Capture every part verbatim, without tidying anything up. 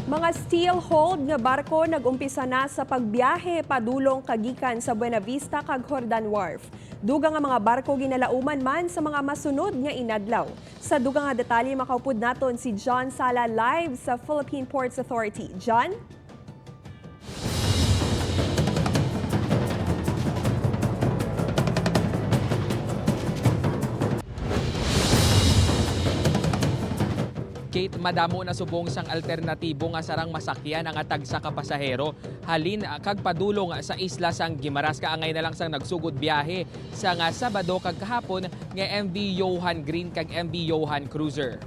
Mga steel-hulled nga barko nag-umpisa na sa pagbiyahe padulong kagikan sa Buenavista kag Jordan Wharf. Dugang nga mga barko ginalauman man sa mga masunod nga inadlaw. Sa dugang nga detalye, makaupod naton si John Sala live sa Philippine Ports Authority. John? Kate, madamo na subong sang alternatibo nga sarang masakyan ang tagsa ka pasahero halin kag padulong sa isla sang Guimaras, kaangay na lang sang nagsugod biyahe sang Sabado kag kahapon nga M V Johan Green kag M V Johan Cruiser.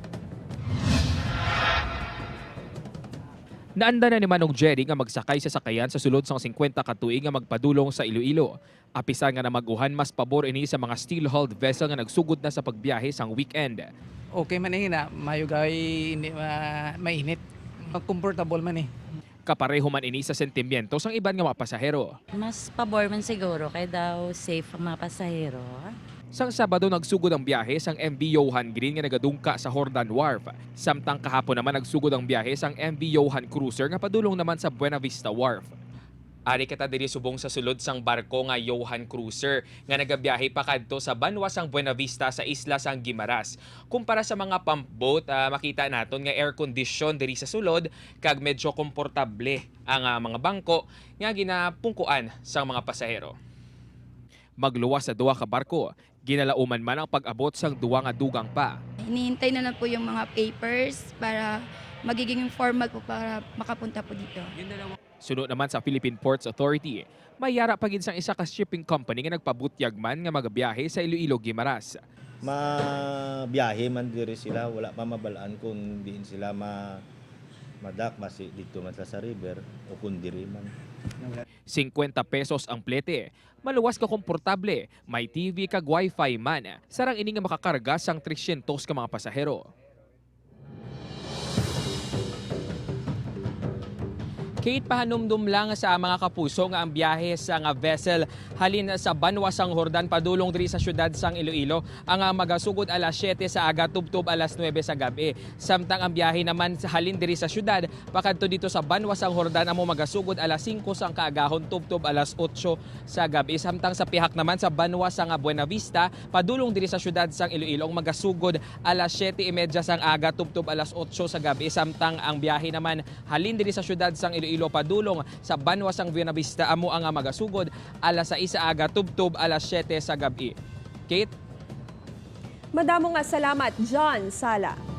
Naanda na ni Manong Jerry nga magsakay sa sakayan sa sulod sang singkwenta ka tuig nga magpadulong sa Iloilo. Apisan nga namag-uhan, mas pabor ini sa mga steel-hulled vessel nga nagsugod na sa pagbiyahe sang weekend. Okay man ini na, mayugay, hindi ma, mainit. Comfortable man eh. Kapareho man ini sa sentimiento sang iban nga mga pasahero. Mas pabor man siguro kay daw safe ang mga pasahero. Sang Sabado nagsugod ang biyahe sang M V Johan Green nga nagadungka sa Jordan Wharf. Samtang kahapon naman nagsugod ang biyahe sang M V Johan Cruiser nga padulong naman sa Buena Vista Wharf. Ari kita diri subong sa sulod sang barko nga Johan Cruiser nga nagabiyahe pakadto sa banwa sang Buena Vista sa isla sang Guimaras. Kumpara sa mga pump boat, ah, makita naton nga air condition diri sa sulod kag medyo komportable ang, ah, mga bangko nga ginapungkuan sang mga pasahero. Magluwas sa duha ka barko, ginalauman man ang pag-abot sang duha nga dugang pa. Hinihintay na lang po yung mga papers para magiging formal po para makapunta po dito. Suno naman sa Philippine Ports Authority, may yara pa gid sang isa ka shipping company nga nagpabutyag man nga magabiyahe sa Iloilo, Guimaras. Mabiyahe man diri sila, wala pa mabalaan kung diin sila ma madak, basi didto man sila sa river o kung diri man. Singkwenta pesos ang plete. Maluwas ka komportable, may T V kag wifi man. Sarang ini nga makakarga sang tresyentos ka mga pasahero. Kate, pahanumdom lang sa mga kapuso nga ang biyahe sa nga vessel halin sa banwa sang Jordan padulong diri sa siyudad sang Iloilo ang, ah, magasugod alas siyete sa aga tubtob alas nuebe sa gab-i. Samtang ang biyahe naman sa halin diri sa siyudad pakadto dito sa banwa sang Jordan amo magasugod alas singko sang kaagahon tubtob alas otso sa gab-i. Samtang sa pihak naman sa banwa sang Buena Vista padulong diri sa siyudad sang Iloilo ang magasugod alas siyete y medya sang aga tubtob alas otso sa gab-i, samtang ang biyahe naman halin diri sa siyudad sang Iloilo padulong sa banwa sang Buenavista amo ang magasugod alas sais sa aga tubtob alas siyete sa gab-i. Kate? Madamo nga salamat, John Sala.